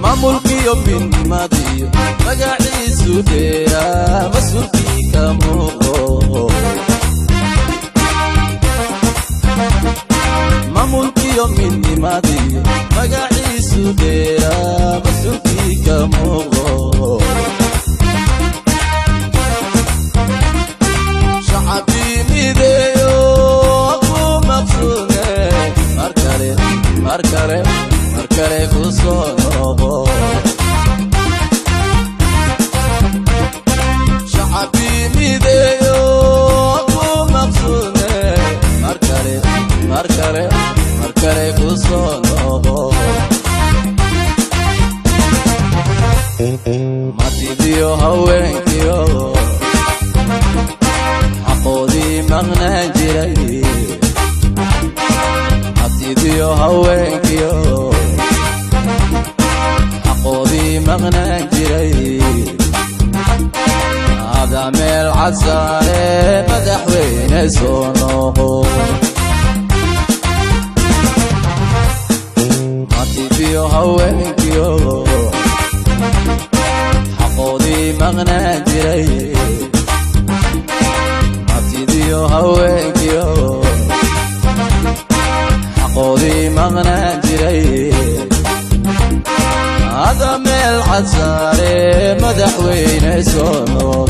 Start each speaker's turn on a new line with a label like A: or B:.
A: Maamulkiyo midnimadiyo magaciisu dheeraa, mas-uulkii ka muuqdo. Maamulkiyo midnimadiyo magaciisu dheeraa, mas-uulkii ka muuqdo. Shacabkii mideeyo ku maqsuune, mar kale, mar kale, mar kale ku soo noqo. Shacabkii mideeyo ku maqsuune, mar kale, mar kale, mar kale ku soo noqo. Matidiyo haweenkiyo xaqoodii maqnaan jiray, matidiyo haweenkiyo xaqoodii maqnaan jiray, hada meel cadsaare madaxweyne soo noqo. Matidiyo haweenkiyo xaqoodii maqnaan jiray, matidiyo haweenkiyo xaqoodii maqnaan jiray, hada meel cadsaare madaxweyne soo noqo.